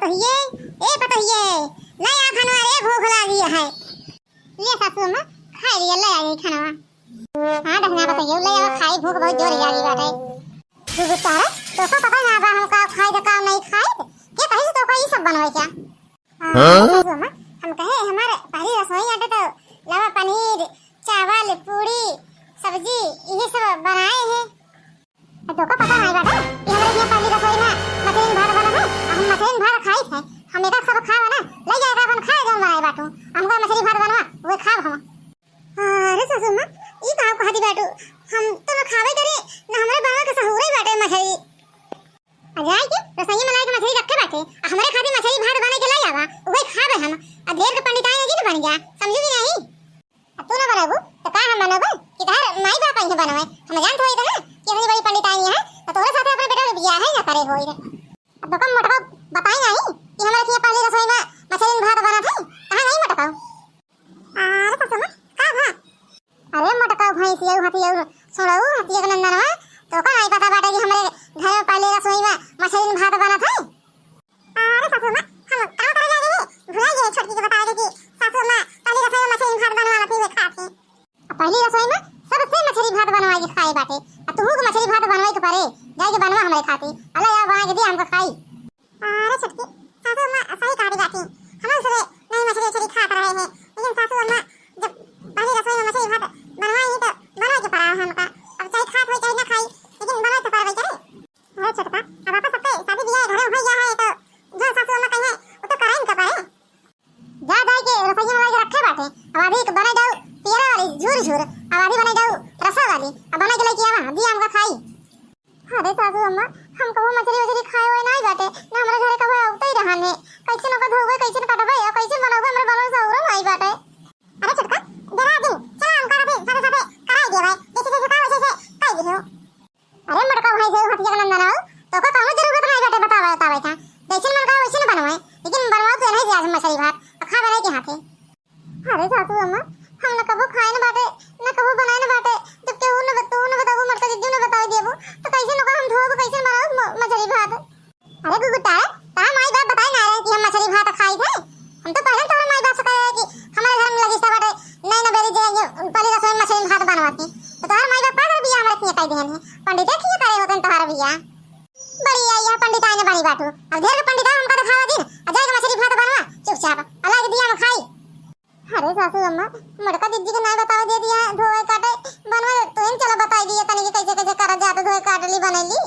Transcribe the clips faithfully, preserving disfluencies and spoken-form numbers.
पतोहिए, ए पतोहिए, ले आ खानवा रे, भूख लागी है। ले सासू अम्मा, खाइ लिया, ले आई खानवा। हाँ, दहिना पतोहिए, ले आवा खाई, भूख बहुत जोर लागी बाटे। गुगुतारा, तोका पता ना बा हम का खाई त का नहीं खाई? के कही से तोका ई सब बनवे क्या? हाँ, हाँ? सासू अम्मा, हम कहे हमारे पहली रसोई आटे तो लावा पनीर, चावल, पूड़ी, सब्जी, इहे सब बनाए हैं। तोका पता नहीं बाटे कि हमरे यहाँ पहली रसोई में मछली भात बनत है, आ हम मछली भात खाई है, हम एक सब खाब ना, ले जाए अपन खाए जौन बनाए बाटू, हमका मछली भात बनवा, वो खाब हम। अरे सासू अम्मा, ई का कहती बाटू, हम तो ना खाबे करे, ना हमरे बनवा के सहूरे बाटे मछली। आ जाए के रसोई में लाए के मछली रखे बाटे, आ हमरे खातिर मछली भात बने के ले आवा, उहे खाबे हम। आ देर के पंडिताई नहीं बन गया, समझू कि नहीं? अब तू ना बनबू, तो का हम बनबू? कि तोहर माई बाप ही बनवे। हम जानत होई ना कि इतनी बड़ी पंडिताई है, तो तोहरे साथे अपने बेटा के बियाह है ना करे होई रे। अब तो कम मोटका बताई नहीं कि हमारे के पहली रसोई में मछली भात बनत है, कहाँ नहीं मोटका? अरे सासू माँ, का भा? अरे मोटका भैंसिया हथिया सुनऊ हथिया के नंदनवा, तो का नहीं पता बाटे कि हमारे घर में पहली रसोई में मछली भात बनत है? अरे सासू माँ, हम काम करे जाए रहे, भुला गए छोटकी के बतावे कि सासू माँ पहली रसोई में मछली भात बनवा लेती है खाती। आ पहली रसोई में सबसे मछली भात बनवाई के खाए बाटे। आ तुहू के मछली भात बनवाई के परे, जाए के बनवा हमरे खाती। अला यार बना के दिया हमको खाई। अरे छोटकी, सासू माँ सही कहा बाटी। हम सुबह नहीं मछली उछली खात रहे हैं, लेकिन सासू माँ जब पहली रसोई में मछली भात बनवाई तो बनवा के परा हमका। अब चाहे खात हो चाहे ना खाई, लेकिन बनवा तो पड़बे करे। अरे छोटका, अब आपस सबके शादी बियाह घरे हो गया है तो जो सासू अम्मा कहे वो तो कराइन का पड़े। जा जाए के रसोई में लाके रखे बाटे, अब अभी एक बने जाऊ पियरा वाली झूर झूर, अब अभी बने जाऊ रसा वाली, अब बना के लेके आवा दिया हमका खाई। अरे सासू अम्मा, हम कबो मछली वछली खाए हुए नहीं बाटे, ना हमारे घरे कबो उतई रहन है, कैसे नौका धोबे, कैसे काटबे, और कैसे बनबे, हमारे बनल सहूरो नहीं बाटे। अरे छोटका, जरा दिन चला हमका अभी साथे साथे कराई दे भाई, जैसे जैसे काम वैसे वैसे कर दियो। अरे मोटका भैंसिया हथिया के नंदन हो, तोका कौनो जरूरत नहीं बाटे बतावे बतावे का। जैसे मन कहा वैसे न बनवाए, लेकिन बनवाओ तो नहीं आज मछली भात, आ खा बने के हाथे। अरे सासू अम्मा, हम न कबो खाए न बाटे, न कबो बनाए न बाटे, जब केहू न बत-, तू न बताबू, मोटका जिज्जू न बतावे देबू, तो कैसे नौका हम धोबू, कैसे बनाबू म-, मछली भात? अरे गुगुतारा, तार माई बाप बताए ना रहे कि हम मछली भात खाई थे। हम तो पहले तोहरे माई बाप से कहे रहे कि हमारे घर में लगी बाटे, नहीं ना बेरी जे ये पहली रसोई में मछली भात बनवाती। तो तोहर माई बाप का कर बिया हमारे किए कह देहन है। पंडित किए करे होते तोहर बिया। बड़ी आई यह पंडित आने बनी बाटू। अब ढेर के पंडित हमका दिखावा दिन। आ जाए के मछली भात बनवा चुपचाप। अलग दिया में खाई। अरे सासू अम्मा, मोटका दीदी के नाई बतावे दे दिया, धोए काटे, बनवे तो इन चलो बताई दिया तनी कि कैसे कैसे करा जात, धोए काट ली, बनैली।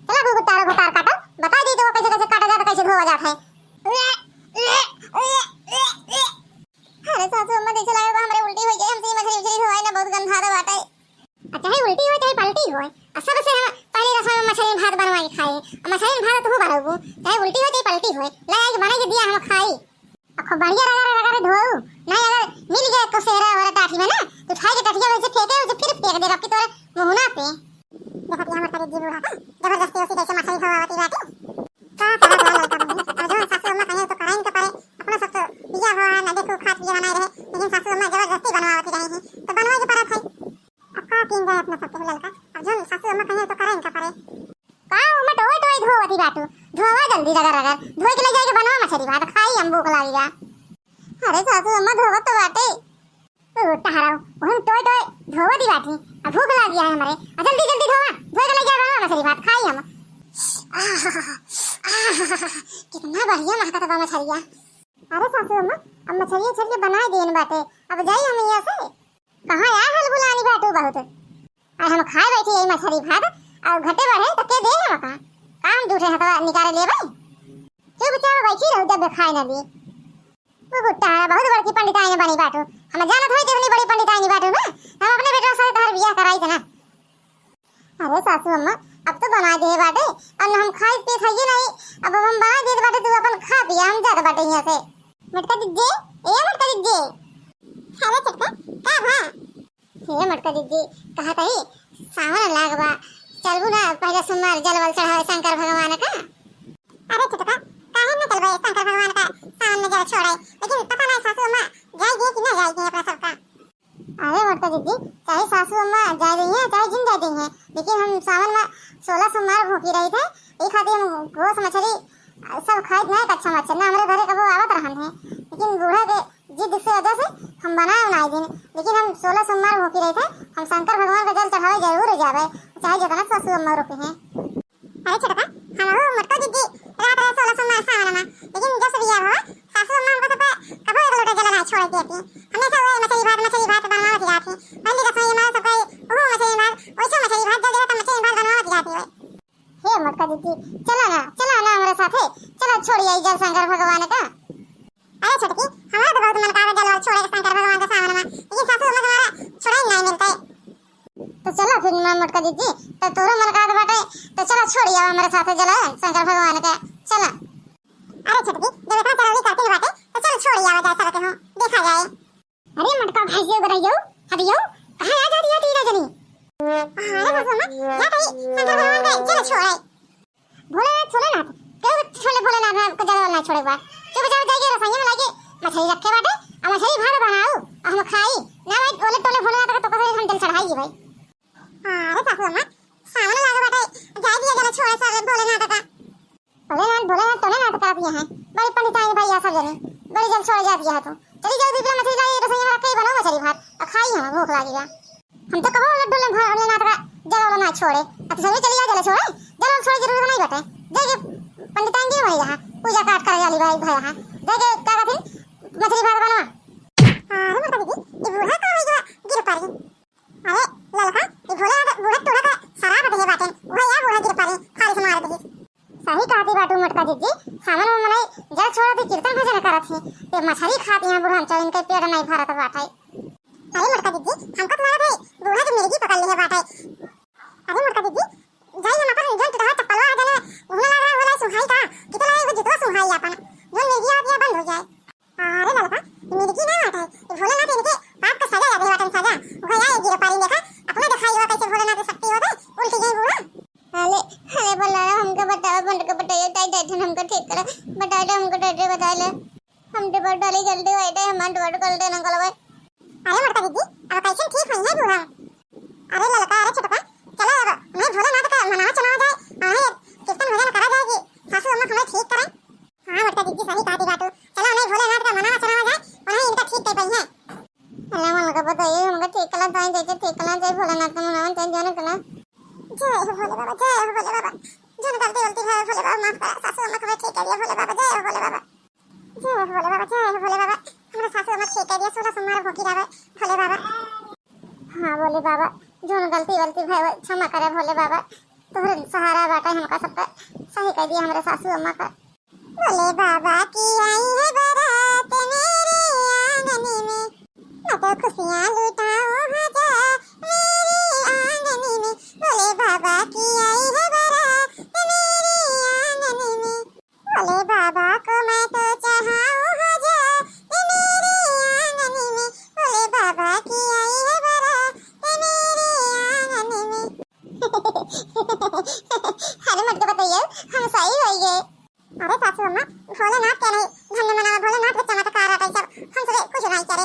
चला गुगुतारा भतार काटो, बताई दी तो कैसे कैसे काटा जात, कैसे धोवा जात है। अरे सासू अम्मा, देखे लागे बा, हमरे उल्टी हो जाए, हमसे ये मछली उछली धोवाई ना, बहुत गंधा दे बाटे। आ चाहे उल्टी होए, चाहे पलटी होए, आ सबसे हम पहली रसोई में मछली भात बनवा के खाए। आ मछली भात तू बनबू, चाहे उल्टी होए, चाहे पलटी होए, ले आके बना के दिया हम खाई। आ खूब बढ़िया रगड़ रगड़ धोऊ, नहीं अगर मिल गया तो सेहरा और टाठी में ना, तो उठाई के टठिया वैसे फेंके, उसे फिर फेंक दे, रख के तोरे मुहना पे। देखत ये हमर करीब जी बूढ़ा का, जबरदस्ती उसी कैसे मछली धोवावती बाटी। का कहा जा लड़का बहन, अब जो सासू अम्मा कहे तो कराइन के परे, अपना सब तो बिया हुआ है ना, देखो खात पिया नहीं रहे, लेकिन सासू अम्मा जबरदस्ती बनवावती रही है, तो बनवाई के पड़त है। अब का कीन जाए अपना सबके ललका, अब जौन सासू अम्मा कहे तो करे इनका परे। का ओमे टोए टोए धोवती बाटू? धोवा जल्दी रगड़ रगड़, धोए के ले जाए के बनवा मछली भात खाई, हम भूख लागी बा। अरे सासू अम्मा धोवत तो बाटे। ओ टहराओ, हम टोए टोए धोवती बाटी, अब भूख लागी है हमरे, आ जल्दी जल्दी धोवा, धोए के ले जाए बनवा मछली भात खाई हम। आह, आह, कितना बढ़िया महकत बा मछलिया। अरे सासू अम्मा, अब मछलिया उछलिया बनाए देन बाटे, अब जाई हम यहाँ से। कहाँ यार हलबुलानी बाटू बहुत। अरे हम खाए बैठी यही मछली भात, और घटे बढ़े तो के दे हम का? काम जूठे हथवा निकाले लेबै। चुपचाप बैठी रहू जब खाए ना ली। वो गुट्टा है, बहुत बड़की पंडिताइन बनी बाटू। हम जानत होई कितनी बड़ी पंडिताइन बाटू ना, हम अपने बेटा से तोहर बियाह कराई देना। अरे सासू अम्मा, अब तो बना दे बाटे, अब हम खाए पीत हइये नहीं, अब हम बना दे बाटे, तू अपन खा पिया, हम जात बाटे यहाँ से। मटका दीजिए, ए मटका दीजिए। अरे छोटका, का भा? हे मटका दीदी, कहा तही सावन लाग बा, चलबू ना पहले सोमवार जलवल चढ़ावे शंकर भगवान का? अरे छोटका, काहे न चलबे शंकर भगवान का सावन में जल छोड़े, लेकिन पता नहीं सासू अम्मा जाएगी कि ना जाएगी अपना सबका। अरे मटका दीदी, चाहे सासू अम्मा जाए रही हैं, चाहे जिन जाए रही हैं, लेकिन हम सावन में सोलह सोमवार भूखी रही थे, ये खातिर हम गोस मछली सब खाइत नहीं कच्छा मच्छा, ना हमरे घरे कबो आवत रहन है, लेकिन बूढ़ा के जिद से वजह से हम बनाए उनाए दिन, लेकिन हम सोलह सोमवार भूखी रहित है, हम शंकर भगवान का जल चढ़ावे जरूर जावे, चाहे जितना सासू अम्मा रोके हैं। अरे छोटका, हमहू मोटका जिज्जी रात रहे सोलह सोमवार सावन में, लेकिन जस बिया हुआ, सासू अम्मा हमका सबका कबो एक लोटा जल ना छोड़े देती। हमेशा वही मछली भात, मछली भात बनवावत जाती। पहली रसोई में सबका वो मछली भात, वैसे मछली भात जल देता, मछली भात बनवावत जाती है। हे मोटका जिज्जी, चला ना, चला ना हमरे साथे, चला छोड़ी आई जल शंकर भगवान का। अरे छोटकी, हमारा तो बहुत मन का जल छोड़े के शंकर भगवान का सावन में, लेकिन सासू अम्मा हमारा छोड़ा ही नहीं मिलता है। तो चला फिर माँ मोटका जिज्जी, तो तोरो मन का बाटे, तो चला छोड़ी आवा हमरे साथे जल शंकर भगवान का, चला। अरे छोटकी, जब इतना जरूरी करती बाटे, तो चल छोड़ी आवा जाए सबके हो, देखा जाए। अरे मोटका भाई जी, उधर आइयो, हटियो, कहाँ आ जाती है तीनों जनी? अरे सासू अम्मा, जा कहीं शंकर भगवान का जल छोड़े। भोलेनाथ, भोलेनाथ, केहू छोले भोलेनाथ में के जल ना छोड़े के बा। चुपचाप जाइके रसोई में लाइके मछली रखे बाटे, आ मछली भात बनाऊ, आ हम खाई। ना भाई, टोले टोले भोलेनाथ का तो कसरी हम जल चढ़ाई भाई। हाँ, अरे सासू अम्मा, सावन लागे बाटे, जाए दिया जल छोड़े सारे भोलेनाथ का। भोलेनाथ, भोलेनाथ, टोलेनाथ का दिया है। बड़ी पंडिताइन भाई, आ सब जनी, बड़ी जल छोड़े जा दिया है तू। चली जाओ, दीपला मछली लाई, रसोई में रखे, बनाओ मछली भात, आ खाई हम, भूख लागी बा। हम तो कबो लड्डू ले भोलेनाथ का जल वाला ना छोड़े। अब तो सभी चली जाओ, जल छोड़े। जल वाला छोड़े जरूरत नहीं बाटे। जाइके पंडिताइन जी वही यहाँ पूजा पाठ करे वाली भाई, भाई यहाँ। जाइके का कहती, मछली भात बनवा। हाँ, अरे मोटका दीदी, ये बूढ़ा का है जो गिर पड़ी? अरे ललका, ये बूढ़ा, बूढ़ा टूढ़ा का शराब दे बाटे। वही या बूढ़ा गिर पड़ी, फारिस मार दे। सही कहती बाटू मोटका जिज्जी, सावन में मनई जल छोड़त ही कीर्तन भजन करत ही, ये मछली खात यहाँ बूढ़ा चौन के पेट नहीं भरत बाटे। अरे मोटका जिज्जी, हमका तो लागत है बूढ़ा के मिर्गी पकड़ लिहे बाटे। अरे मोटका जिज्जी, जाई हम अपन जन टुटहा चप्पलवा आ जाने, घूमे लगा होला सुहाई का, कितना एगो जुतवा सुहाई अपन, जौन मिर्गी आवत है बंद हो जाए। अरे ललका, ये मिर्गी ना बाटे, ये भोलेनाथ इनके पाप का सजा दे बाटन सजा। भैया ये गिर पारी देखा, अपना दिखाई हुआ कैसे भोलेनाथ की शक्ति होते, उल्टी गई बूढ़ा। अरे, अरे भोला, हमका बताओ, बंद के बताइए, ताई, ताई, हमका ठीक करा, बताओ, हमका डॉक्टर बताओ ले। हम डिबर डाली जल्दी, वही टाइम हमार डिबर कर देना गलवे। अरे मोटका दीदी, अब कैसे ठीक होई है बूढ़ा? अरे ललका, अरे छोटका, चला अब, नहीं भोलेनाथ का मनावा चनावा जाए, वहीं कीर्तन भजन करा जाए कि सासू अम्मा हमें ठीक करें। हाँ मोटका दीदी, सही कहती बाटू, चला नहीं भोलेनाथ का मनावा चनावा जाए, वहीं इनका ठीक कर पाई है। अल्लाह मन का बताइए, हमका ठीक कला जाए, जैसे ठीक कला जाए, भोलेनाथ का मनावा जाए, जाने कला। जय हो भोले बाबा, जय हो भोले बाबा, जौन गलती वलती है भोले बाबा माफ करा, सासू अम्मा को ठीक कर दिया भोले बाबा, जय हो भोले बाबा। जय हो भोले बाबा, जय हो भोले बाबा। हमरा सासू अम्मा ठीक कर दिया, सोलह सोमवार भूखी रहे भोले बाबा। हाँ भोले बाबा, जौन गलती वलती भय क्षमा करे भोले बाबा, तोहरे सहारा बाटे हमका सबका, सही कर दिया हमरे सासू अम्मा का। भोले बाबा की आई है बारात मेरे आंगन में, मैं तो खुशियाँ लुटाऊँ आजा मेरे आंगन में। भोले बाबा की आई है बारात मेरे आंगन में, भोले बाबा को मैं तो चढ़ाऊँ आजा मेरे आंगन में। भोले बाबा की आई है बारात मेरे आंगन में। अरे मोटका बताइए, हम सही होइए। अरे सासू अम्मा, भोलेनाथ के नहीं धन्य मनावा, भोलेनाथ के चमत्कार आटे सब, हम सबे कुछ नहीं करे।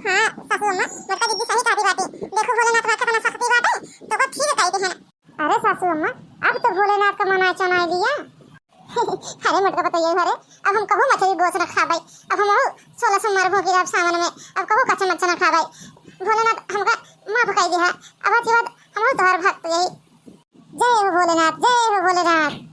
हाँ सासू अम्मा, मोटका दीदी सही कहती बाटे, देखो भोलेनाथ में कितना शक्ति बाटे, तो को ठीक कह दे है। अरे सासू अम्मा, अब तो भोलेनाथ का मनाए चनाए लिया। अरे मोटका बताइए, अरे अब हम कहूँ मछली गोश्त न खाबे, अब हम सोलह सोमवार भूखी रहब सावन में, अब कहूँ कच्चा मच्छा न खाबे। भोलेनाथ हमका माफ कर दिया, अब आज के बाद हम तोहर भक्त यही। जय हो भोलेनाथ, जय हो भोलेनाथ।